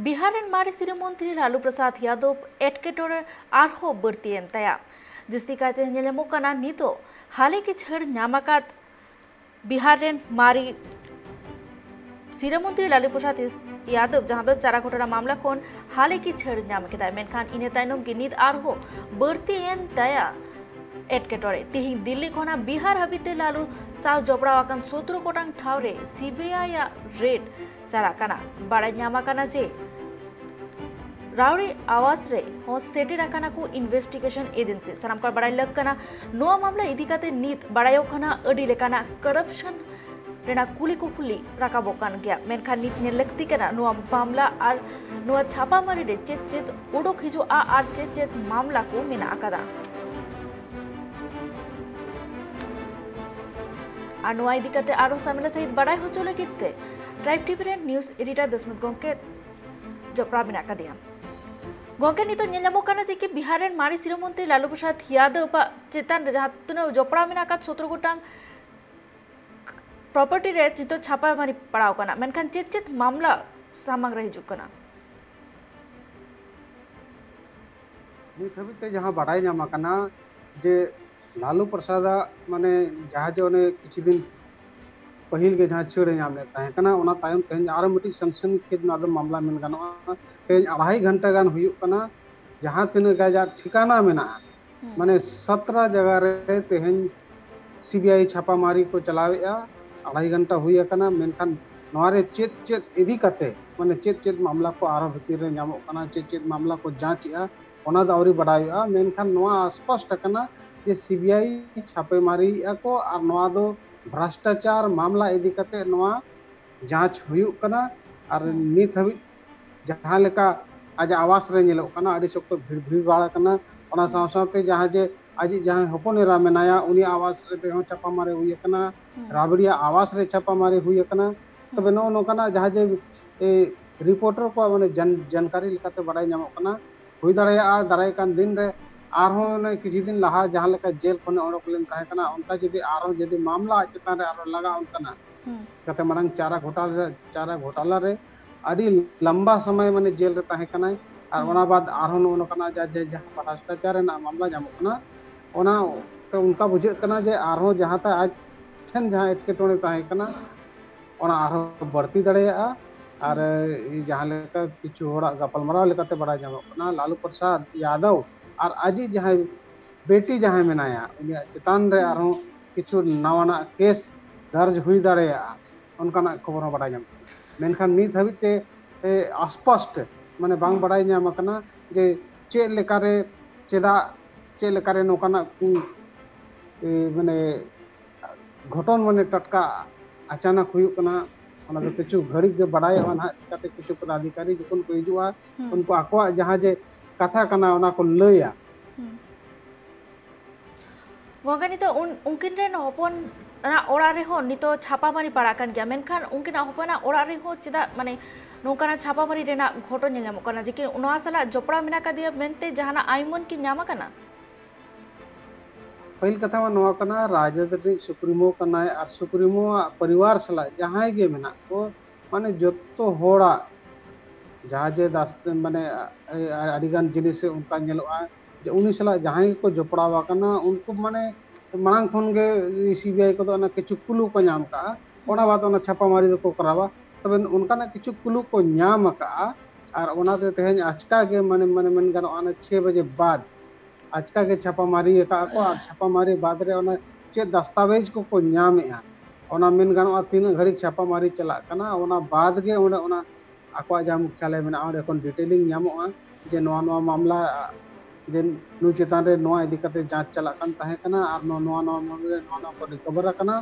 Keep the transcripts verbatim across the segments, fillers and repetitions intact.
ᱵᱤᱦᱟᱨ ᱨᱮᱱ ᱢᱟᱨᱮ ᱥᱤᱨᱟᱹ ᱢᱚᱱᱛᱨᱤ ᱞᱟᱞᱩ ᱯᱨᱚᱥᱟᱫᱽ ᱭᱟᱫᱚᱵ ᱮᱴᱠᱮᱴᱚᱬᱮ ᱟᱨᱦᱚᱸ ᱵᱟᱹᱲᱛᱤᱭᱮᱱ ᱛᱟᱭᱟ᱾ ᱡᱟᱹᱥᱛᱤ ᱠᱟᱭᱛᱮ ᱧᱮᱞ ᱧᱟᱢᱚᱜ ᱠᱟᱱᱟ, ᱱᱤᱛᱚᱜ ᱦᱟᱞᱮ ᱜᱮ ᱪᱷᱟᱹᱲ ᱧᱟᱢ ᱟᱠᱟᱫ ᱵᱤᱦᱟᱨ ᱨᱮᱱ ᱢᱟᱨᱮ ᱥᱤᱨᱟᱹ ᱢᱚᱱᱛᱨᱤ ᱞᱟᱞᱩ ᱯᱨᱚᱥᱟᱫᱽ ᱭᱟᱫᱚᱵ, ᱡᱟᱦᱟᱸ ᱫᱚ ᱪᱟᱨᱟ ᱜᱷᱚᱴᱟᱞᱟ ᱢᱟᱢᱞᱟ ᱠᱷᱚᱱ ᱦᱟᱞᱮ ᱜᱮ ᱪᱷᱟᱹᱲ ᱧᱟᱢ ᱠᱮᱫᱟᱭ, ᱢᱮᱱᱠᱷᱟᱱ ᱤᱱᱟᱹ ᱛᱟᱭᱱᱚᱢ ᱜᱮ ᱱᱤᱛ ᱟᱨᱦᱚᱸ ᱵᱟᱹᱲᱛᱤᱭᱮᱱ ᱛᱟᱭᱟ ᱮᱴᱠᱮᱴᱚᱬᱮ᱾ ᱛᱤᱦᱤᱧ ᱫᱤᱞᱞᱤ ᱠᱷᱚᱱᱟᱜ ᱵᱤᱦᱟᱨ ᱦᱟᱹᱵᱤᱡ ᱛᱮ ᱞᱟᱞᱩ ᱥᱟᱶ ᱡᱚᱯᱲᱟᱣ ᱟᱠᱟᱱ ᱥᱚᱛᱨᱚ ᱜᱚᱴᱟᱝ ᱴᱷᱟᱶ ᱨᱮ ᱥᱤᱵᱤᱟᱭ ᱟᱜ ᱨᱮᱰ ᱪᱟᱞᱟᱜ ᱠᱟᱱᱟ᱾ ᱵᱟᱲᱟᱭ ᱧᱟᱢ ᱟᱠᱟᱱᱟ ᱡᱮ ᱨᱟᱣᱲᱤ ᱟᱣᱟᱥ ᱨᱮ ᱦᱚᱸ ᱥᱮᱴᱮᱨ ᱟᱠᱟᱱᱟ ᱠᱚ ᱤᱱᱵᱷᱮᱥᱴᱤᱜᱮᱥᱚᱱ ᱮᱡᱮᱱᱥᱤ᱾ ᱥᱟᱱᱟᱢ ᱠᱚ ᱵᱟᱲᱟᱭ ᱞᱟᱹᱠ ᱠᱟᱱᱟ, ᱱᱚᱣᱟ ᱢᱟᱢᱞᱟ ᱤᱫᱤ ᱠᱟᱛᱮ ᱱᱤᱛ ᱵᱟᱲᱟᱭᱚᱜ ᱠᱟᱱᱟ ᱟᱹᱰᱤ ᱞᱮᱠᱟᱱᱟᱜ ᱠᱚᱨᱟᱯᱥᱚᱱ ᱨᱮᱱᱟᱜ ᱠᱩᱞᱤ ᱠᱩᱯᱞᱤ ᱨᱟᱠᱟᱵᱚᱜ ᱠᱟᱱ ᱜᱮᱭᱟ, ᱢᱮᱱᱠᱷᱟᱱ ᱱᱤᱛ ᱧᱮᱞ ᱞᱟᱹᱠᱛᱤ ᱠᱟᱱᱟ ᱱᱚᱣᱟ ᱢᱟᱢᱞᱟ ᱟᱨ ᱱᱚᱣᱟ ᱪᱷᱟᱯᱟᱢᱟᱨᱤ ᱨᱮ ᱪᱮᱫ ᱪᱮᱫ ᱩᱰᱩᱠ ᱦᱤᱡᱩᱜᱼᱟ ᱟᱨ ᱪᱮᱫ ᱪᱮᱫ ᱢᱟᱢᱞᱟ ᱠᱚ ᱢᱮᱱᱟᱜ ᱟᱠᱟᱫᱟ᱾ ᱟᱨ ᱱᱚᱣᱟ ᱤᱫᱤ ᱠᱟᱛᱮ ᱟᱨᱚ ᱥᱟᱢᱮᱞᱟ ᱥᱟᱹᱦᱤᱡ ᱵᱟᱲᱟᱭ ᱦᱚᱪᱚ ᱞᱟᱹᱜᱤᱫ ᱛᱮ ᱴᱨᱟᱭᱤᱵᱽ ᱴᱤᱵᱷᱤ ᱨᱮᱱ ᱱᱤᱭᱩᱡᱽ ᱮᱰᱤᱴᱚᱨ ᱫᱚᱥᱢᱤᱛ ᱜᱚᱢᱠᱮ ᱡᱚᱯᱲᱟᱣ ᱢᱮᱱᱟᱜ ᱟᱠᱟᱫᱮᱭᱟ᱾ ᱜᱚᱢᱠᱮ, ᱱᱤᱛᱚᱜ ᱧᱮᱞ ᱧᱟᱢᱚᱜ ᱠᱟᱱᱟ ᱡᱮ ᱠᱤ ᱵᱤᱦᱟᱨ ᱨᱮᱱ ᱢᱟᱨᱮ ᱥᱤᱨᱟᱹ ᱢᱚᱱᱛᱨᱤ ᱞᱟᱞᱩ ᱯᱨᱚᱥᱟᱫᱽ ᱭᱟᱫᱚᱵ ᱟᱜ ᱪᱮᱛᱟᱱ ᱨᱮ ᱡᱟᱦᱟᱸ ᱛᱤᱱᱟᱹᱜ ᱡᱚᱯᱲᱟᱣ ᱢᱮᱱᱟᱜ ᱟᱠᱟᱫ ᱥᱚᱛᱨᱚ ᱜᱚᱴᱟᱝ ᱯᱨᱚᱯᱟᱨᱴᱤ ᱨᱮ ᱱᱤᱛᱚᱜ ᱪᱷᱟᱯᱟ ᱢᱟᱨᱤ ᱯᱟᱲᱟᱣ ᱠᱟᱱᱟ, ᱢᱮᱱᱠᱷᱟᱱ ᱪᱮᱫ ᱪᱮᱫ ᱢᱟᱢᱞᱟ ᱥᱟᱢᱟᱝ ᱨᱮ ᱦᱤᱡᱩᱜ ᱠᱟᱱᱟ? ᱱᱤᱛ ᱦᱟᱹᱵᱤᱡ ᱛᱮ ᱡᱟᱦᱟᱸ ᱵᱟᱰᱟᱭ ᱧᱟᱢ ᱟᱠᱟᱱᱟ ᱡᱮ ᱞᱟᱞᱩ ᱯᱨᱚᱥᱟᱫᱟᱜ, ᱢᱟᱱᱮ, ᱡᱟᱦᱟᱸ ᱡᱮ ᱚᱱᱮ ᱠᱤᱪᱷᱩ ᱫᱤᱱ ᱯᱟᱹᱦᱤᱞ ᱜᱮ ᱡᱟᱦᱟᱸ ᱪᱷᱟᱹᱲ ᱮ ᱧᱟᱢ ᱞᱮᱫ ᱛᱟᱦᱮᱸ ᱠᱟᱱᱟ, ᱚᱱᱟ ᱛᱟᱭᱚᱢ ᱛᱮᱦᱮᱧ ᱟᱨᱚ ᱢᱤᱫᱴᱤᱡ ᱥᱟᱱᱥᱟᱱᱤᱠᱷᱮᱫ ᱱᱚᱣᱟ ᱫᱚ ᱢᱟᱢᱞᱟ ᱢᱮᱱ ᱜᱟᱱᱚᱜᱼᱟ᱾ ᱛᱮᱦᱮᱧ ᱟᱲᱟᱭ ᱜᱷᱚᱱᱴᱟ ᱜᱟᱱ ᱦᱩᱭᱩᱜ ᱠᱟᱱᱟ, ᱡᱟᱦᱟᱸ ᱛᱤᱱᱟᱹᱜ ᱜᱟᱡᱟᱜ ᱴᱷᱤᱠᱟᱱᱟ ᱢᱮᱱᱟᱜᱼᱟ, ᱦᱩᱸ᱾ ᱢᱟᱱᱮ ᱥᱟᱛᱨᱟ ᱡᱟᱭᱜᱟ ᱨᱮ ᱛᱮᱦᱮᱧ ᱥᱤᱵᱤᱟᱭ ᱪᱷᱟᱯᱟᱢᱟᱨᱤ ᱠᱚ ᱪᱟᱞᱟᱣᱮᱫᱼᱟ᱾ ᱟᱲᱟᱭ ᱜᱷᱚᱱᱴᱟ ᱦᱩᱭ ᱟᱠᱟᱱᱟ, ᱢᱮᱱᱠᱷᱟᱱ ᱱᱚᱣᱟ ᱨᱮ ᱪᱮᱫ ᱪᱮᱫ ᱤᱫᱤ ᱠᱟᱛᱮ, ᱢᱟᱱᱮ ᱪᱮᱫ ᱪᱮᱫ ᱢᱟᱢᱞᱟ ᱠᱚ ᱟᱨᱦᱚᱸ ᱵᱷᱤᱛᱤᱨ ᱨᱮ ᱧᱟᱢᱚᱜ ᱠᱟᱱᱟ, ᱪᱮᱫ ᱪᱮᱫ ᱢᱟᱢᱞᱟ ᱠᱚ ᱡᱟᱸᱪ ᱮᱜᱼᱟ, ᱚᱱᱟ ᱫᱚ ᱟᱹᱣᱨᱤ ᱵᱟᱰᱟᱭᱚᱜᱼᱟ᱾ ᱢᱮᱱᱠᱷᱟᱱ ᱱᱚᱣᱟ ᱥᱯᱚᱥᱴ ᱟᱠᱟᱱᱟ ᱡᱮ ᱥᱤᱵᱤᱟᱭ ᱪᱷᱟᱯᱮᱢᱟᱨᱤᱭᱮᱫᱼᱟ ᱠᱚ ᱟᱨ ᱱᱚᱣᱟ ᱫᱚ ᱵᱷᱨᱟᱥᱴᱟᱪᱟᱨ ᱢᱟᱢᱞᱟ ᱤᱫᱤ ᱠᱟᱛᱮ ᱱᱚᱣᱟ ᱡᱟᱸᱪ ᱦᱩᱭᱩᱜ ᱠᱟᱱᱟ᱾ ᱟᱨ ᱦᱩᱸ᱾ ᱱᱤᱛ ᱦᱟᱹᱵᱤᱡ ᱡᱟᱦᱟᱸ ᱞᱮᱠᱟ ᱟᱡᱟᱜ ᱟᱣᱟᱥ ᱨᱮ ᱧᱮᱞᱚᱜ ᱠᱟᱱᱟ, ᱟᱹᱰᱤ ᱥᱚᱠᱛᱚ ᱵᱷᱤᱲ ᱵᱷᱤᱲ ᱵᱟᱲ ᱟᱠᱟᱱᱟ᱾ ᱚᱱᱟ ᱦᱩᱸ᱾ ᱥᱟᱶ ᱥᱟᱶᱛᱮ ᱡᱟᱦᱟᱸ ᱡᱮ ᱟᱡᱤᱡ ᱡᱟᱦᱟᱸᱭ ᱦᱚᱯᱚᱱ ᱮᱨᱟ ᱢᱮᱱᱟᱭᱟ, ᱩᱱᱤᱭᱟᱜ ᱟᱣᱟᱥ ᱨᱮᱦᱚᱸ ᱪᱷᱟᱯᱟᱢᱟᱨᱤ ᱦᱩᱭ ᱟᱠᱟᱱᱟ, ᱦᱩᱸ᱾ ᱨᱟᱵᱲᱤᱭᱟᱜ ᱟᱣᱟᱥ ᱨᱮ ᱪᱷᱟᱯᱟᱢᱟᱨᱤ ᱦᱩᱭ ᱟᱠᱟᱱᱟ᱾ ᱦᱩᱸ᱾ ᱛᱚᱵᱮ ᱱᱚᱜᱼᱚ ᱱᱚᱝᱠᱟᱱᱟᱜ ᱡᱟᱦᱟᱸ ᱡᱮ, ᱮ, ᱨᱤᱯᱳᱨᱴᱟᱨ ᱠᱚᱣᱟᱜ ᱢᱟᱱᱮ ᱡᱟᱱ-, ᱡᱟᱱᱠᱟᱨᱤ ᱞᱮᱠᱟᱛᱮ ᱵᱟᱰᱟᱭ ᱧᱟᱢᱚᱜ ᱠᱟᱱᱟ, ᱦᱩᱭ ᱫᱟᱲᱮᱭᱟᱜᱼᱟ ᱫᱟᱨᱟᱭ ᱠᱟᱱ ᱫᱤᱱ ᱨᱮ ᱟᱨᱦᱚᱸ ᱚᱱᱮ ᱠᱤᱪᱷᱩ ᱫᱤᱱ ᱞᱟᱦᱟ ᱡᱟᱦᱟᱸ ᱞᱮᱠᱟ ᱡᱮᱞ ᱠᱷᱚᱱᱮ ᱚᱰᱚᱠ ᱞᱮᱱ ᱛᱟᱦᱮᱸ ᱠᱟᱱᱟ, ᱚᱱᱠᱟ ᱡᱩᱫᱤ ᱟᱨᱦᱚᱸ ᱡᱩᱫᱤ ᱢᱟᱢᱞᱟ ᱟᱡ ᱪᱮᱛᱟᱱ ᱨᱮ ᱟᱨᱦᱚᱸ ᱞᱟᱜᱟᱜᱼᱟ ᱚᱱᱠᱟᱱᱟᱜ, ᱦᱩᱸ᱾ ᱪᱤᱠᱟᱹᱛᱮ ᱢᱟᱲᱟᱝ ᱪᱟᱨᱟ ᱜᱷᱚᱴᱟᱞᱟ ᱨᱮ, ᱪᱟᱨᱟ ᱜᱷᱚᱴᱟᱞᱟ ᱨᱮ ᱟᱹᱰᱤ ᱞᱟᱢᱵᱟ ᱥᱚᱢᱚᱭ ᱢᱟᱱᱮ ᱡᱮᱞ ᱨᱮ ᱛᱟᱦᱮᱸ ᱠᱟᱱᱟᱭ᱾ ᱟᱨ ᱦᱩᱸ᱾ ᱚᱱᱟ ᱵᱟᱫ ᱟᱨᱦᱚᱸ ᱱᱚᱜᱼᱚ ᱱᱚᱝᱠᱟᱱᱟᱜ ᱡᱟ-, ᱡᱟ-, ᱡᱟᱦᱟᱸ ᱵᱷᱨᱟᱥᱴᱟᱪᱟᱨ ᱨᱮᱱᱟᱜ ᱢᱟᱢᱞᱟ ᱧᱟᱢᱚᱜ ᱠᱟᱱᱟ, ᱚᱱᱟ ᱛᱮ ᱚᱱᱠᱟ ᱵᱩᱡᱷᱟᱹᱜ ᱠᱟᱱᱟ ᱡᱮ ᱟᱨᱦᱚᱸ ᱡᱟᱦᱟᱸ ᱛᱮ ᱟᱡ ᱴᱷᱮᱱ ᱡᱟᱦᱟᱸ ᱮᱴᱠᱮᱴᱚᱬᱮ ᱛᱟᱦᱮᱸ ᱠᱟᱱᱟ, ᱚᱱᱟ ᱟᱨᱦᱚᱸ ᱵᱟᱹᱲᱛᱤ ᱫᱟᱲᱮᱭᱟᱜᱼᱟ᱾ ᱟᱨ, ᱦᱩᱸ᱾ ᱮ, ᱡᱟᱦᱟᱸ ᱞᱮᱠᱟ ᱠᱤᱪᱷᱩ ᱦᱚᱲᱟᱜ ᱜᱟᱯᱟᱞᱢᱟᱨᱟᱣ ᱞᱮᱠᱟᱛᱮ ᱵᱟᱲᱟᱭ ᱧᱟᱢᱚᱜ ᱠᱟᱱᱟ, ᱞᱟᱞᱩ ᱯᱨᱚᱥᱟᱫᱽ ᱭᱟᱫᱚᱵ ᱟᱨ ᱟᱡᱤᱡ ᱡᱟᱦᱟᱸᱭ ᱵᱮᱴᱤ ᱡᱟᱦᱟᱸᱭ ᱢᱮᱱᱟᱭᱟ, ᱩᱱᱤᱭᱟᱜ ᱪᱮᱛᱟᱱ ᱨᱮ ᱦᱩᱸ᱾ ᱟᱨᱦᱚᱸ ᱠᱤᱪᱷᱩ ᱱᱟᱣᱟᱱᱟᱜ ᱠᱮᱥ ᱫᱟᱨᱡᱽ ᱦᱩᱭ ᱫᱟᱲᱮᱭᱟᱜᱼᱟ, ᱚᱱᱠᱟᱱᱟᱜ ᱠᱷᱚᱵᱚᱨ ᱦᱚᱸ ᱵᱟᱲᱟᱭ ᱧᱟᱢᱚᱜ ᱠᱟᱱᱟ᱾ ᱢᱮᱱᱠᱷᱟᱱ ᱱᱤᱛ ᱦᱟᱹᱵᱤᱡ ᱛᱮ, ᱮ, ᱟᱥᱯᱚᱥᱴ, ᱢᱟᱱᱮ, ᱵᱟᱝ ᱦᱩᱸ᱾ ᱵᱟᱲᱟᱭ ᱧᱟᱢ ᱟᱠᱟᱱᱟ ᱡᱮ ᱪᱮᱫ ᱞᱮᱠᱟᱨᱮ, ᱪᱮᱫᱟᱜ, ᱪᱮᱫ ᱞᱮᱠᱟᱨᱮ ᱱᱚᱝᱠᱟᱱᱟᱜ ᱠᱚ, ᱮ, ᱢᱟᱱᱮ, ᱜᱷᱚᱴᱚᱱ, ᱢᱟᱱᱮ, ᱴᱟᱴᱠᱟ ᱟᱪᱟᱱᱟᱠ ᱦᱩᱭᱩᱜ ᱠᱟᱱᱟ᱾ ᱚᱱᱟ ᱫᱚ ᱠᱤᱪᱷᱩ ᱜᱷᱟᱹᱲᱤᱠ ᱜᱮ ᱵᱟᱲᱟᱭᱚᱜᱼᱟ ᱱᱟᱦᱟᱜ, ᱪᱤᱠᱟᱛᱮ ᱠᱤᱪᱷᱩ ᱯᱚᱫᱟᱫᱷᱤᱠᱟᱨᱤ ᱡᱚᱠᱷᱚᱱ ᱠᱚ ᱦᱤᱡᱩᱜᱼᱟ, ᱦᱩᱸ᱾ ᱩᱱᱠᱩ ᱟᱠᱚᱣᱟᱜ ᱡᱟᱦᱟᱸ ᱡᱮ ᱠᱟᱛᱷᱟ ᱠᱟᱱᱟ, ᱚᱱᱟ ᱠᱚ ᱞᱟᱹᱭᱟ᱾ ᱦᱩᱸ᱾ ᱜᱚᱝᱠᱮ, ᱱᱤᱛᱚᱜ ᱩᱱ-, ᱩᱱᱠᱤᱱ ᱨᱮᱱ ᱦᱚᱯᱚᱱ ᱚᱱᱟ ᱚᱲᱟᱜ ᱨᱮᱦᱚᱸ ᱱᱤᱛᱚᱜ ᱪᱷᱟᱯᱟ ᱢᱟᱹᱨᱤ ᱯᱟᱲᱟᱜ ᱠᱟᱱ ᱜᱮᱭᱟ, ᱢᱮᱱᱠᱷᱟᱱ ᱩᱱᱠᱤᱱᱟᱜ ᱦᱚᱯᱚᱱᱟᱜ ᱚᱲᱟᱜ ᱨᱮᱦᱚᱸ ᱪᱮᱫᱟᱜ, ᱢᱟᱱᱮ, ᱱᱚᱝᱠᱟᱱᱟᱜ ᱪᱷᱟᱯᱟ ᱢᱟᱹᱨᱤ ᱨᱮᱱᱟᱜ ᱜᱷᱚᱴᱚᱱ ᱧᱮᱞ ᱧᱟᱢᱚᱜ ᱠᱟᱱᱟ? ᱡᱮ ᱠᱤ ᱱᱚᱣᱟ ᱥᱟᱞᱟᱜ ᱡᱚᱯᱲᱟᱣ ᱢᱮᱱᱟᱜ ᱟᱠᱟᱫᱮᱭᱟ ᱢᱮᱱᱛᱮ ᱡᱟᱦᱟᱱᱟᱜ ᱟᱭᱢᱟᱹᱱ ᱠᱤ ᱧᱟᱢ ᱟᱠᱟᱱᱟ? ᱯᱟᱹᱦᱤᱞ ᱠᱟᱛᱷᱟ ᱢᱟ ᱱᱚᱣᱟ ᱠᱟᱱᱟ, ᱨᱟᱡᱽᱟᱹᱨᱤ ᱨᱤᱱᱤᱡ ᱥᱩᱯᱨᱤᱢᱳ ᱠᱟᱱᱟᱭ ᱟᱨ ᱥᱩᱯᱨᱤᱢᱳᱣᱟᱜ ᱯᱚᱨᱤᱵᱟᱨ ᱥᱟᱞᱟᱜ ᱡᱟᱦᱟᱸᱭ ᱜᱮ ᱢᱮᱱᱟᱜ ᱠᱚ, ᱢᱟᱱᱮ, ᱡᱚᱛᱚ ᱦᱚᱲᱟᱜ ᱡᱟᱦᱟᱸ ᱡᱮ ᱫᱟᱥ-, ᱢᱟᱱᱮ, ᱮ, ᱟᱹᱰᱤᱜᱟᱱ ᱡᱤᱱᱤᱥ ᱚᱱᱠᱟ ᱧᱮᱞᱚᱜᱼᱟ ᱡᱮ ᱩᱱᱤ ᱥᱟᱞᱟᱜ ᱡᱟᱦᱟᱸᱭ ᱜᱮᱠᱚ ᱡᱚᱯᱲᱟᱣ ᱟᱠᱟᱱᱟ, ᱩᱱᱠᱩ, ᱢᱟᱱᱮ, ᱢᱟᱲᱟᱝ ᱠᱷᱚᱱ ᱜᱮ ᱥᱤ ᱵᱤ ᱟᱭ ᱠᱚᱫᱚ ᱚᱱᱟ ᱠᱤᱪᱷᱩ ᱠᱩᱞᱩ ᱠᱚ ᱧᱟᱢ ᱠᱟᱜᱼᱟ, ᱚᱱᱟ ᱵᱟᱫ ᱚᱱᱟ ᱪᱷᱟᱯᱟ ᱢᱟᱹᱨᱤ ᱫᱚᱠᱚ ᱠᱚᱨᱟᱣᱟ᱾ ᱛᱚᱵᱮ ᱚᱱᱠᱟᱱᱟᱜ ᱠᱤᱪᱷᱩ ᱠᱩᱞᱩ ᱠᱚ ᱧᱟᱢ ᱟᱠᱟᱜᱼᱟ, ᱟᱨ ᱚᱱᱟᱛᱮ ᱛᱮᱦᱮᱧ ᱟᱪᱠᱟ ᱜᱮ, ᱢᱟᱱᱮ, ᱢᱟᱱᱮ, ᱢᱮᱱ ᱜᱟᱱᱚᱜᱼᱟ, ᱚᱱᱟ ᱪᱷᱮ ᱵᱟᱡᱮ ᱵᱟᱫ ᱟᱪᱠᱟ ᱜᱮ ᱪᱷᱟᱯᱟ ᱢᱟᱹᱨᱤ ᱟᱠᱟᱜᱼᱟ ᱠᱚ, ᱟᱨ ᱪᱷᱟᱯᱟ ᱢᱟᱹᱨᱤ ᱵᱟᱫ ᱨᱮ ᱚᱱᱟ ᱪᱮᱫ ᱫᱟᱥᱛᱟᱵᱮᱡᱽ ᱠᱚᱠᱚ ᱧᱟᱢᱮᱜᱼᱟ, ᱚᱱᱟ ᱢᱮᱱ ᱜᱟᱱᱚᱜᱼᱟ, ᱛᱤᱱᱟᱹᱜ ᱜᱷᱟᱹᱲᱤᱡ ᱪᱷᱟᱯᱟ ᱢᱟᱹᱨᱤ ᱪᱟᱞᱟᱜ ᱠᱟᱱᱟ, ᱚᱱᱟ ᱵᱟᱫ ᱜᱮ ᱚᱸᱰᱮ ᱚᱱᱟ ᱟᱠᱚᱣᱟᱜ ᱡᱟᱦᱟᱸ ᱢᱩᱠᱷᱭᱟᱞᱚᱭ ᱢᱮᱱᱟᱜᱼᱟ, ᱚᱸᱰᱮ ᱠᱷᱚᱱ detailing ᱧᱟᱢᱚᱜᱼᱟ ᱡᱮ ᱱᱚᱣᱟ, ᱱᱚᱣᱟ ᱢᱟᱢᱞᱟ, ᱡᱮ ᱱᱩᱭ ᱪᱮᱛᱟᱱ ᱨᱮ ᱱᱚᱣᱟ ᱤᱫᱤ ᱠᱟᱛᱮ ᱡᱟᱸᱪ ᱪᱟᱞᱟᱜ ᱠᱟᱱ ᱛᱟᱦᱮᱸ ᱠᱟᱱᱟ, ᱟᱨ ᱱᱚᱣᱟ, ᱱᱚᱣᱟ, ᱱᱚᱣᱟ ᱢᱟᱢᱞᱟ ᱨᱮ ᱱᱚᱣᱟ, ᱱᱚᱣᱟ ᱠᱚ recover ᱟᱠᱟᱱᱟ,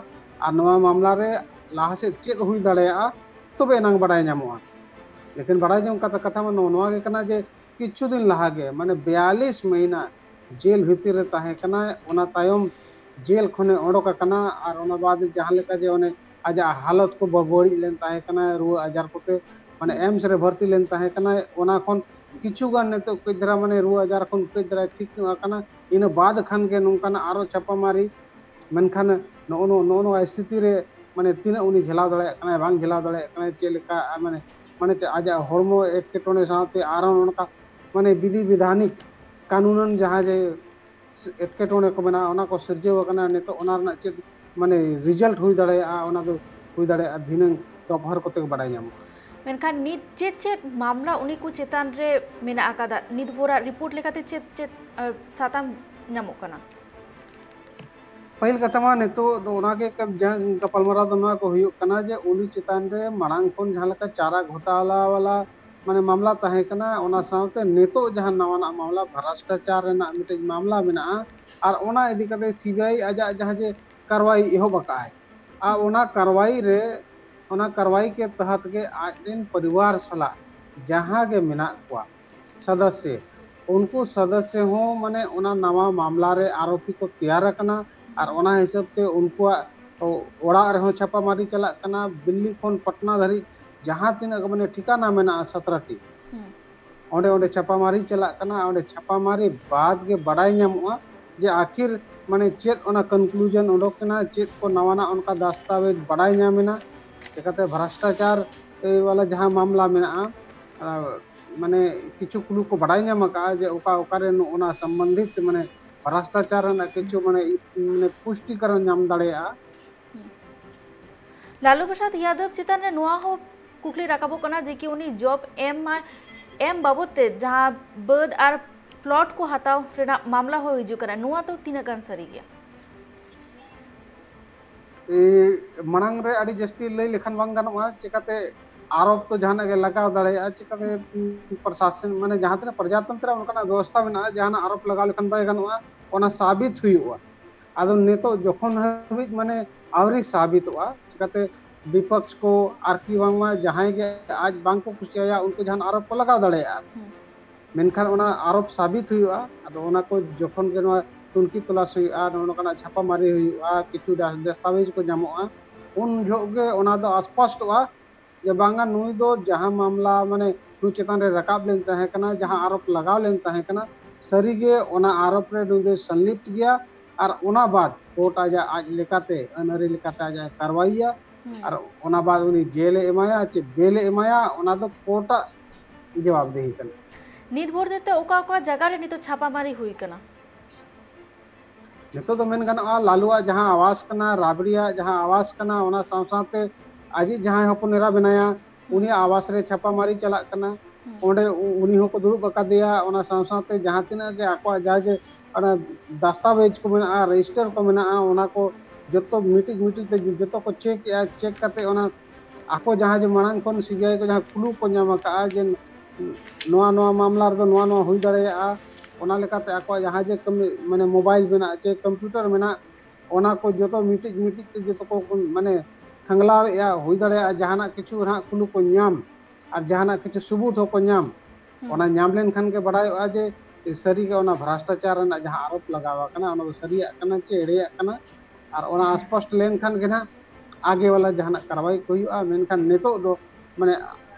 ᱟᱨ ᱱᱚᱣᱟ ᱢᱟᱢᱞᱟ ᱨᱮ ᱞᱟᱦᱟ ᱥᱮᱫ ᱪᱮᱫ ᱦᱩᱭ ᱫᱟᱲᱮᱭᱟᱜᱼᱟ, ᱛᱚᱵᱮ ᱮᱱᱟᱝ ᱵᱟᱰᱟᱭ ᱧᱟᱢᱚᱜᱼᱟ᱾ ᱞᱮᱠᱤᱱ ᱵᱟᱰᱟᱭ ᱡᱚᱝ ᱠᱟᱛᱷᱟ, ᱠᱟᱛᱷᱟ ᱢᱟ ᱱᱚᱣᱟ, ᱱᱚᱣᱟ ᱜᱮ ᱠᱟᱱᱟ ᱡᱮ ᱠᱤᱪᱷᱩ ᱫᱤᱱ ᱞᱟᱦᱟ ᱜᱮ, ᱢᱟᱱᱮ, ᱵᱤᱭᱟᱞᱤᱥ ᱢᱟᱹᱦᱤᱱᱟ ᱡᱮᱞ ᱵᱷᱤᱛᱤᱨ ᱨᱮ ᱛᱟᱦᱮᱸ ᱠᱟᱱᱟᱭ, ᱚᱱᱟ ᱛᱟᱭᱚᱢ ᱡᱮᱞ ᱠᱷᱚᱱᱮ ᱚᱰᱚᱠ ᱟᱠᱟᱱᱟ, ᱟᱨ ᱚᱱᱟ ᱵᱟᱫ ᱡᱟᱦᱟᱸ ᱞᱮᱠᱟ ᱡᱮ ᱚᱱᱮ ᱟᱡᱟᱜ ᱦᱟᱞᱚᱛ ᱠᱚ ᱵᱟ-, ᱵᱟᱹᱲᱤᱡ ᱞᱮᱱ ᱛᱟᱦᱮᱸ ᱠᱟᱱᱟ, ᱨᱩᱣᱟᱹ ᱟᱡᱟᱨ ᱠᱚᱛᱮ, ᱢᱟᱱᱮ, ᱮᱢᱥ ᱨᱮ ᱵᱷᱚᱨᱛᱤ ᱞᱮᱱ ᱛᱟᱦᱮᱸ ᱠᱟᱱᱟᱭ, ᱚᱱᱟ ᱠᱷᱚᱱ ᱠᱤᱪᱷᱩ ᱜᱟᱱ ᱱᱤᱛᱚᱜ ᱠᱟᱹᱡ ᱫᱷᱟᱨᱟ, ᱢᱟᱱᱮ, ᱨᱩᱣᱟᱹ ᱟᱡᱟᱨ ᱠᱷᱚᱱ ᱠᱟᱹᱡ ᱫᱷᱟᱨᱟᱭ ᱴᱷᱤᱠ ᱧᱚᱜ ᱟᱠᱟᱱᱟ᱾ ᱤᱱᱟᱹ ᱵᱟᱫ ᱠᱷᱟᱱ ᱜᱮ ᱱᱚᱝᱠᱟᱱᱟᱜ ᱟᱨᱚ ᱪᱷᱟᱯᱟ ᱢᱟᱹᱨᱤ, ᱢᱮᱱᱠᱷᱟᱱ ᱱᱚᱜᱼᱚ ᱱᱚ-, ᱱᱚᱜᱼᱚ ᱱᱚᱣᱟ ᱥᱛᱷᱤᱛᱤ ᱨᱮ, ᱢᱟᱱᱮ, ᱛᱤᱱᱟᱹᱜ ᱩᱱᱤ ᱡᱷᱮᱞᱟᱣ ᱫᱟᱲᱮᱭᱟᱜ ᱠᱟᱱᱟᱭ, ᱵᱟᱝ ᱡᱷᱮᱞᱟᱣ ᱫᱟᱲᱮᱭᱟᱜ ᱠᱟᱱᱟᱭ, ᱪᱮᱫ ᱞᱮᱠᱟ, ᱢᱟᱱᱮ, ᱢᱟᱱᱮ ᱪᱮᱫ ᱟᱡᱟᱜ ᱦᱚᱲᱢᱚ ᱮᱴᱠᱮᱴᱚᱬᱮ ᱥᱟᱶᱛᱮ ᱟᱨᱦᱚᱸ ᱚᱱᱠᱟ ᱢᱟᱱᱮ ᱵᱤᱫᱷᱤ ᱵᱤᱫᱷᱟᱱᱤᱠ ᱠᱟᱹᱱᱩᱱᱟᱱ ᱡᱟᱦᱟᱸ ᱡᱮ ᱮᱴᱠᱮᱴᱚᱬᱮ ᱠᱚ ᱢᱮᱱᱟᱜᱼᱟ, ᱚᱱᱟ ᱠᱚ ᱥᱤᱨᱡᱟᱹᱣ ᱟᱠᱟᱱᱟ, ᱱᱤᱛᱚᱜ ᱚᱱᱟ ᱨᱮᱱᱟᱜ ᱪᱮᱫ ᱢᱟᱱᱮ ᱨᱤᱡᱟᱞᱴ ᱦᱩᱭ ᱫᱟᱲᱮᱭᱟᱜᱼᱟ, ᱚᱱᱟ ᱫᱚ ᱦᱩᱭ ᱫᱟᱲᱮᱭᱟᱜᱼᱟ ᱫᱷᱤᱱᱟᱹᱝ ᱫᱚᱯᱦᱟᱨ ᱠᱚᱛᱮ ᱜᱮ ᱵᱟᱰᱟᱭ ᱧᱟᱢᱚᱜᱼᱟ᱾ ᱢᱮᱱᱠᱷᱟᱱ ᱱᱤᱛ ᱪᱮᱫ ᱪᱮᱫ ᱢᱟᱢᱞᱟ ᱩᱱᱤ ᱠᱚ ᱪᱮᱛᱟᱱ ᱨᱮ ᱢᱮᱱᱟᱜ ᱟᱠᱟᱫᱟ? ᱱᱤᱛ ᱵᱷᱳᱨᱟᱜ ᱨᱤᱯᱳᱨᱴ ᱞᱮᱠᱟᱛᱮ ᱪᱮᱫ ᱪᱮᱫ ᱥᱟᱛᱟᱢ ᱧᱟᱢᱚᱜ ᱠᱟᱱᱟ? ᱯᱟᱹᱦᱤᱞ ᱠᱟᱛᱷᱟ ᱢᱟ ᱱᱤᱛᱚᱜ ᱫᱚ ᱚᱱᱟᱜᱮ ᱡᱟᱦᱟᱸ ᱜᱟᱯᱟᱞᱢᱟᱨᱟᱣ ᱫᱚ ᱱᱚᱣᱟ ᱠᱚ ᱦᱩᱭᱩᱜ ᱠᱟᱱᱟ ᱡᱮ ᱩᱱᱤ ᱪᱮᱛᱟᱱ ᱨᱮ ᱢᱟᱲᱟᱝ ᱠᱷᱚᱱ ᱡᱟᱦᱟᱸ ᱞᱮᱠᱟ ᱪᱟᱨᱟ ᱜᱷᱚᱴᱟᱞᱟ ᱣᱟᱞᱟ ᱢᱟᱱᱮ ᱢᱟᱢᱞᱟ ᱛᱟᱦᱮᱸ ᱠᱟᱱᱟ, ᱚᱱᱟ ᱥᱟᱶᱛᱮ ᱱᱤᱛᱚᱜ ᱡᱟᱦᱟᱸ ᱱᱟᱣᱟᱱᱟᱜ ᱢᱟᱢᱞᱟ ᱵᱷᱨᱟᱥᱴᱟᱪᱟᱨ ᱨᱮᱱᱟᱜ ᱢᱤᱫᱴᱮᱡ ᱢᱟᱢᱞᱟ ᱢᱮᱱᱟᱜᱼᱟ, ᱟᱨ ᱚᱱᱟ ᱤᱫᱤ ᱠᱟᱛᱮ ᱥᱤᱵᱤᱟᱭ ᱟᱡᱟᱜ ᱡᱟᱦᱟᱸ ᱡᱮ ᱠᱟᱨᱣᱟᱭ ᱮᱦᱚᱵ ᱟᱠᱟᱫᱼᱟᱭ, ᱟᱨ ᱚᱱᱟ ᱠᱟᱨᱣᱟᱭ ᱨᱮ ᱚᱱᱟ ᱠᱟᱨᱣᱟᱭ ᱠᱮ ᱛᱟᱦᱟᱛ ᱜᱮ ᱟᱡ ᱨᱮᱱ ᱯᱚᱨᱤᱵᱟᱨ ᱥᱟᱞᱟᱜ ᱡᱟᱦᱟᱸ ᱜᱮ ᱢᱮᱱᱟᱜ ᱠᱚᱣᱟ ᱥᱚᱫᱚᱥᱥᱚ, ᱩᱱᱠᱩ ᱥᱚᱫᱚᱥᱥᱚ ᱦᱚᱸ ᱢᱟᱱᱮ ᱚᱱᱟ ᱱᱟᱣᱟ ᱢᱟᱢᱞᱟ ᱨᱮ ᱟᱨᱳᱯᱤ ᱠᱚ ᱛᱮᱭᱟᱨ ᱟᱠᱟᱱᱟ, ᱟᱨ ᱚᱱᱟ ᱦᱤᱥᱟᱹᱵ ᱛᱮ ᱩᱱᱠᱩᱣᱟᱜ ᱚᱲᱟᱜ ᱨᱮᱦᱚᱸ ᱪᱷᱟᱯᱟᱢᱟᱨᱤ ᱪᱟᱞᱟᱜ ᱠᱟᱱᱟ᱾ ᱫᱤᱞᱞᱤ ᱠᱷᱚᱱ ᱯᱟᱴᱱᱟ ᱫᱷᱟᱹᱨᱤᱡ ᱡᱟᱦᱟᱸ ᱛᱤᱱᱟᱹᱜ ᱢᱟᱱᱮ ᱴᱷᱤᱠᱟᱱᱟ ᱢᱮᱱᱟᱜᱼᱟ ᱥᱟᱛᱨᱟᱴᱤ, ᱚᱸᱰᱮ ᱚᱸᱰᱮ ᱪᱷᱟᱯᱟᱢᱟᱨᱤ ᱪᱟᱞᱟᱜ ᱠᱟᱱᱟ᱾ ᱚᱸᱰᱮ ᱪᱷᱟᱯᱟᱢᱟᱨᱤ ᱵᱟᱫ ᱜᱮ ᱵᱟᱰᱟᱭ ᱧᱟᱢᱚᱜᱼᱟ ᱡᱮ ᱟᱹᱠᱷᱤᱨ ᱢᱟᱱᱮ ᱪᱮᱫ ᱚᱱᱟ ᱠᱚᱱᱠᱞᱩᱡᱚᱱ ᱚᱰᱚᱠ ᱮᱱᱟ, ᱪᱮᱫ ᱠᱚ ᱱᱟᱣᱟᱱᱟᱜ ᱚᱱᱠᱟ ᱫᱟᱥᱛᱟᱣᱮᱡᱽ ᱵᱟᱰᱟᱭ ᱧᱟᱢ ᱮᱱᱟ, ᱪᱤᱠᱟᱛᱮ ᱵᱷᱨᱟᱥᱴᱟᱪᱟᱨ ᱮ, ᱣᱟᱞᱟ ᱡᱟᱦᱟᱸ ᱢᱟᱢᱞᱟ ᱢᱮᱱᱟᱜᱼᱟ, ᱟᱨ ᱢᱟᱱᱮ ᱠᱤᱪᱷᱩ ᱠᱞᱩ ᱠᱚ ᱵᱟᱰᱟᱭ ᱧᱟᱢ ᱟᱠᱟᱫᱼᱟ ᱡᱮ ᱚᱠᱟ ᱚᱠᱟᱨᱮ ᱱᱚᱜᱼᱚ ᱱᱟ ᱥᱚᱢᱵᱚᱱᱫᱷᱤᱛ ᱢᱟᱱᱮ ᱵᱷᱨᱟᱥᱴᱟᱪᱟᱨ ᱨᱮᱱᱟᱜ ᱠᱤᱪᱷᱩ ᱢᱟᱱᱮ ᱤ- ᱢᱟᱱᱮ ᱯᱩᱥᱴᱤᱠᱚᱨᱚᱱ ᱧᱟᱢ ᱫᱟᱲᱮᱭᱟᱜᱼᱟ᱾ ᱞᱟᱞᱩ ᱯᱨᱚᱥᱟᱫᱽ ᱭᱟᱫᱚᱵ ᱪᱮᱛᱟᱱ ᱨᱮ ᱱᱚᱣᱟ ᱦᱚᱸ ᱠᱩᱠᱞᱤ ᱨᱟᱠᱟᱵᱚᱜ ᱠᱟᱱᱟ ᱡᱮ ᱠᱤ ᱩᱱᱤ ᱡᱚᱵ ᱮᱢ ᱢᱟ ᱮᱢ ᱵᱟᱵᱚᱫ ᱛᱮ ᱡᱟᱦᱟᱸ ᱵᱟᱹᱫᱽ ᱟᱨ ᱯᱞᱚᱴ ᱠᱚ ᱦᱟᱛᱟᱣ ᱨᱮᱱᱟᱜ ᱢᱟᱢᱞᱟ ᱦᱚᱸ ᱦᱤᱡᱩᱜ ᱠᱟᱱᱟ, ᱱᱚᱣᱟ ᱫᱚ ᱛᱤᱱᱟᱹᱜ ᱜᱟᱱ ᱥᱟᱹᱨᱤ ᱜᱮᱭᱟ? ᱮ, ᱢᱟᱲᱟᱝ ᱨᱮ ᱟᱹᱰᱤ ᱡᱟᱹᱥᱛᱤ ᱞᱟᱹᱭ ᱞᱮᱠᱷᱟᱱ ᱵᱟᱝ ᱜᱟᱱᱚᱜᱼᱟ, ᱪᱤᱠᱟᱛᱮ ᱟᱨᱳᱯ ᱛᱚ ᱡᱟᱦᱟᱱᱟᱜ ᱜᱮ ᱞᱟᱜᱟᱣ ᱫᱟᱲᱮᱭᱟᱜᱼᱟ, ᱪᱤᱠᱟᱛᱮ ᱩᱸ, ᱯᱨᱚᱥᱟᱥᱚᱱ ᱢᱟᱱᱮ ᱡᱟᱦᱟᱸ ᱛᱤᱱᱟᱹᱜ ᱯᱨᱚᱡᱟᱛᱚᱱᱛᱨᱚ ᱚᱱᱠᱟᱱᱟᱜ ᱵᱮᱵᱚᱥᱛᱷᱟ ᱢᱮᱱᱟᱜᱼᱟ, ᱡᱟᱦᱟᱱᱟᱜ ᱟᱨᱳᱯ ᱞᱟᱜᱟᱣ ᱞᱮᱠᱷᱟᱱ ᱵᱟᱭ ᱜᱟᱱᱚᱜᱼᱟ, ᱚᱱᱟ ᱥᱟᱵᱤᱛ ᱦᱩᱭᱩᱜᱼᱟ᱾ ᱟᱫᱚ ᱱᱤᱛᱚᱜ ᱡᱚᱠᱷᱚᱱ ᱦᱟᱹᱵᱤᱡ ᱢᱟᱱᱮ ᱟᱹᱣᱨᱤ ᱥᱟᱵᱤᱛᱚᱜᱼᱟ, ᱪᱤᱠᱟᱛᱮ ᱵᱤᱯᱚᱠᱥ ᱠᱚ ᱟᱨᱠᱤ ᱵᱟᱝᱢᱟ ᱡᱟᱦᱟᱸᱭ ᱜᱮ ᱟᱡ ᱵᱟᱝ ᱠᱚ ᱠᱩᱥᱤᱭᱟᱭᱟ ᱩᱱᱠᱩ ᱡᱟᱦᱟᱱ ᱟᱨᱳᱯ ᱠᱚ ᱞᱟᱜᱟᱣ ᱫᱟᱲᱮᱭᱟᱜᱼᱟ᱾ ᱢᱮᱱᱠᱷᱟᱱ ᱚᱱᱟ ᱟᱨᱳᱯ ᱥᱟᱵᱤᱛ ᱦᱩᱭᱩᱜᱼᱟ, ᱟᱫᱚ ᱚᱱᱟ ᱠᱚ ᱡᱚᱠᱷᱚᱱ ᱜᱮ ᱱᱚᱣᱟ ᱛᱩᱱᱠᱷᱤ ᱛᱚᱞᱟᱥ ᱦᱩᱭᱩᱜᱼᱟ, ᱱᱚᱜᱼᱚ ᱱᱚᱝᱠᱟᱱᱟᱜ ᱪᱷᱟᱯᱟᱢᱟᱨᱤ ᱦᱩᱭᱩᱜᱼᱟ, ᱠᱤᱪᱷᱩ ᱫᱟᱥ- ᱫᱟᱥᱛᱟᱣᱮᱡᱽ ᱠᱚ ᱧᱟᱢᱚᱜᱼᱟ, ᱩᱱ ᱡᱚᱦᱚᱜ ᱜᱮ ᱚᱱᱟ ᱫᱚ ᱟᱥᱯᱚᱥᱴᱚᱜᱼᱟ ᱡᱮ ᱵᱟᱝᱟ ᱱᱩᱭ ᱫᱚ ᱡᱟᱦᱟᱸ ᱢᱟᱢᱞᱟ ᱢᱟᱱᱮ ᱱᱩᱭ ᱪᱮᱛᱟᱱ ᱨᱮ ᱨᱟᱠᱟᱵ ᱞᱮᱱ ᱛᱟᱦᱮᱸ ᱠᱟᱱᱟ, ᱡᱟᱦᱟᱸ ᱟᱨᱳᱯ ᱞᱟᱜᱟᱣ ᱞᱮᱱ ᱛᱟᱦᱮᱸ ᱠᱟᱱᱟ, ᱥᱟᱹᱨᱤᱜᱮ ᱚᱱᱟ ᱟᱨᱳᱯ ᱨᱮ ᱱᱩᱭ ᱫᱚᱭ ᱥᱚᱝᱞᱤᱯᱛ ᱜᱮᱭᱟ᱾ ᱟᱨ ᱚᱱᱟ ᱵᱟᱫ ᱠᱳᱨᱴ ᱟᱡᱟᱜ ᱟᱡ ᱞᱮᱠᱟᱛᱮ ᱟᱹᱱ ᱟᱹᱨᱤ ᱞᱮᱠᱟᱛᱮ ᱟᱡᱟᱜ ᱮ ᱠᱟᱨᱣᱟᱭᱟ᱾ ᱟᱨ ᱚᱱᱟ ᱵᱟᱫ ᱩᱱᱤ ᱡᱮᱞ ᱮ ᱮᱢᱟᱭᱟ ᱪᱮ ᱵᱮᱞ ᱮ ᱮᱢᱟᱭᱟ, ᱚᱱᱟ ᱫᱚ ᱠᱳᱨᱴ ᱟᱜ ᱡᱚᱵᱟᱵᱫᱮᱦᱤ ᱠᱟᱱᱟ᱾ ᱱᱤᱛ ᱵᱷᱳᱨ ᱛᱮ ᱚᱠᱟ ᱚᱠᱟ ᱡᱟᱭᱜᱟ ᱨᱮ ᱱᱤᱛᱚᱜ ᱪᱷᱟᱯᱟᱢᱟᱨᱤ ᱦᱩᱭ ᱠᱟᱱᱟ? ᱱᱤᱛᱚᱜ ᱫᱚ ᱢᱮᱱ ᱜᱟᱱᱚᱜᱼᱟ, ᱞᱟᱞᱩᱣᱟᱜ ᱡᱟᱦᱟᱸ ᱟᱣᱟᱥ ᱠᱟᱱᱟ, ᱨᱟᱵᱲᱤᱭᱟᱜ ᱡᱟᱦᱟᱸ ᱟᱣᱟᱥ ᱠᱟᱱᱟ, ᱚᱱᱟ ᱥᱟᱶ ᱥᱟᱶᱛᱮ ᱟᱡᱤᱡ ᱡᱟᱦᱟᱸᱭ ᱦᱚᱯᱚᱱ ᱮᱨᱟ ᱢᱮᱱᱟᱭᱟ, ᱩᱱᱤᱭᱟᱜ ᱟᱣᱟᱥ ᱨᱮ ᱪᱷᱟᱯᱟᱢᱟᱨᱤ ᱪᱟᱞᱟᱜ ᱠᱟᱱᱟ᱾ ᱚᱸᱰᱮ ᱩ- ᱩᱱᱤ ᱦᱚᱸᱠᱚ ᱫᱩᱲᱩᱵ ᱟᱠᱟᱫᱮᱭᱟ᱾ ᱚᱱᱟ ᱥᱟᱶ ᱥᱟᱶᱛᱮ ᱡᱟᱦᱟᱸ ᱛᱤᱱᱟᱹᱜ ᱜᱮ ᱟᱠᱚᱣᱟᱜ ᱡᱟᱦᱟᱸ ᱡᱮ ᱚᱱᱟ ᱫᱟᱥᱛᱟᱵᱮᱡᱽ ᱠᱚ ᱢᱮᱱᱟᱜᱼᱟ, ᱨᱮᱡᱤᱥᱴᱟᱨ ᱠᱚ ᱢᱮᱱᱟᱜᱼᱟ, ᱚᱱᱟ ᱠᱚ ᱡᱚᱛᱚ ᱢᱤᱴᱤᱡ ᱢᱤᱴᱤᱡ ᱛᱮ ᱡᱚᱛᱚ ᱠᱚ ᱪᱮᱠ ᱮᱜᱼᱟ᱾ ᱪᱮᱠ ᱠᱟᱛᱮ ᱚᱱᱟ ᱟᱠᱚ ᱡᱟᱦᱟᱸ ᱡᱮ ᱢᱟᱲᱟᱝ ᱠᱷᱚᱱ ᱥᱤᱵᱤᱟᱭ ᱠᱚ ᱡᱟᱦᱟᱸ ᱠᱞᱩ ᱠᱚ ᱧᱟᱢ ᱟᱠᱟᱫᱼᱟ ᱡᱮ ᱱᱚᱣᱟ ᱱᱚᱣᱟ ᱢᱟᱢᱞᱟ ᱨᱮᱫᱚ ᱱᱚᱣᱟ ᱱᱚᱣᱟ ᱦᱩᱭ ᱫᱟᱲᱮᱭᱟᱜᱼᱟ, ᱚᱱᱟ ᱞᱮᱠᱟᱛᱮ ᱟᱠᱚᱣᱟᱜ ᱡᱟᱦᱟᱸ ᱡᱮ ᱠᱟᱹᱢᱤ ᱢᱟᱱᱮ ᱢᱳᱵᱟᱭᱤᱞ ᱢᱮᱱᱟᱜ ᱪᱮ ᱠᱚᱢᱯᱤᱭᱩᱴᱟᱨ ᱢᱮᱱᱟᱜ, ᱚᱱᱟ ᱠᱚ ᱡᱚᱛᱚ ᱢᱤᱴᱤᱡ ᱢᱤᱴᱤᱡ ᱛᱮ ᱡᱚᱛᱚ ᱠᱚ ᱢᱟᱱᱮ ᱠᱷᱟᱝᱞᱟᱣᱮᱫᱼᱟ᱾ ᱦᱩᱭ ᱫᱟᱲᱮᱭᱟᱜᱼᱟ ᱡᱟᱦᱟᱱᱟᱜ ᱠᱤᱪᱷᱩ ᱦᱟᱸᱜ ᱠᱞᱩ ᱠᱚ ᱧᱟᱢ ᱟᱨ ᱡᱟᱦᱟᱱᱟᱜ ᱠᱤᱪᱷᱩ ᱥᱩᱵᱩᱛ ᱦᱚᱸᱠᱚ ᱧᱟᱢ᱾ ᱚᱱᱟ ᱧᱟᱢ ᱞᱮᱱᱠᱷᱟᱱ ᱜᱮ ᱵᱟᱲᱟᱭᱚᱜᱼᱟ ᱡᱮ ᱥᱟᱹᱨᱤᱜᱮ ᱚᱱᱟ ᱵᱷᱨᱟᱥᱴᱟᱪᱟᱨ ᱨᱮᱱᱟᱜ ᱡᱟᱦᱟᱸ ᱟᱨᱳᱯ ᱞᱟᱜᱟᱣ ᱟᱠᱟᱱᱟ, ᱚᱱᱟ ᱫᱚ ᱥᱟᱹᱨᱤᱭᱟᱜ ᱠᱟᱱᱟ ᱪᱮ ᱮᱲᱮᱭᱟᱜ ᱠᱟᱱᱟ᱾ ᱟᱨ ᱚᱱᱟ ᱥᱯᱚᱥᱴ ᱞᱮᱱᱠᱷᱟᱱ ᱜᱮ ᱱᱟᱦᱟᱜ ᱟᱜᱮ ᱣᱟᱞᱟ ᱡᱟᱦᱟᱱᱟᱜ ᱠᱟᱨᱣᱟᱭ ᱠᱚ ᱦᱩᱭᱩᱜᱼᱟ᱾ ᱢᱮᱱᱠᱷᱟᱱ ᱱᱤᱛᱚᱜ ᱫᱚ ᱢᱟᱱᱮ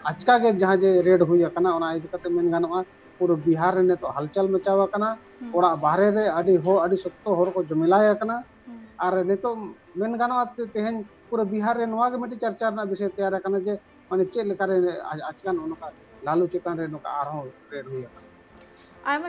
ᱟᱪᱠᱟ ᱜᱮ ᱡᱟᱦᱟᱸ ᱡᱮ ᱨᱮᱰ ᱦᱩᱭ ᱟᱠᱟᱱᱟ, ᱚᱱᱟ ᱤᱫᱤ ᱠᱟᱛᱮ ᱢᱮᱱ ᱜᱟᱱᱚᱜᱼᱟ ᱯᱩᱨᱟᱹ ᱵᱤᱦᱟᱨ ᱨᱮ ᱱᱤᱛᱚᱜ ᱦᱟᱞᱪᱟᱞ ᱢᱟᱪᱟᱣ ᱟᱠᱟᱱᱟ᱾ ᱚᱲᱟᱜ ᱵᱟᱦᱨᱮ ᱨᱮ ᱟᱹᱰᱤ ᱦᱚᱲ, ᱟᱹᱰᱤ ᱥᱚᱠᱛᱚ ᱦᱚᱲ ᱠᱚ ᱡᱚᱢᱮᱞᱟᱭ ᱟᱠᱟᱱᱟ᱾ ᱟᱨ ᱱᱤᱛᱚᱜ ᱢᱮᱱ ᱜᱟᱱᱚᱜᱼᱟ ᱛᱮ- ᱛᱮᱦᱮᱧ ᱯᱩᱨᱟᱹ ᱵᱤᱦᱟᱨ ᱨᱮ ᱱᱚᱣᱟ ᱜᱮ ᱢᱤᱫᱴᱤᱡ ᱪᱟᱨᱪᱟ ᱨᱮᱱᱟᱜ ᱵᱤᱥᱚᱭ ᱛᱮᱭᱟᱨ ᱟᱠᱟᱱᱟ ᱡᱮ ᱢᱟᱱᱮ ᱪᱮᱫ ᱞᱮᱠᱟᱨᱮ ᱟ- ᱟᱪᱠᱟ ᱱᱚᱜᱼᱚ ᱱᱚᱝᱠᱟ ᱞᱟᱞᱩ ᱪᱮᱛᱟᱱ ᱨᱮ ᱱᱚᱝᱠᱟ ᱟᱨᱦᱚᱸ ᱨᱮᱰ ᱦᱩᱭ ᱟᱠᱟᱱᱟ᱾ ᱟᱭᱢᱟ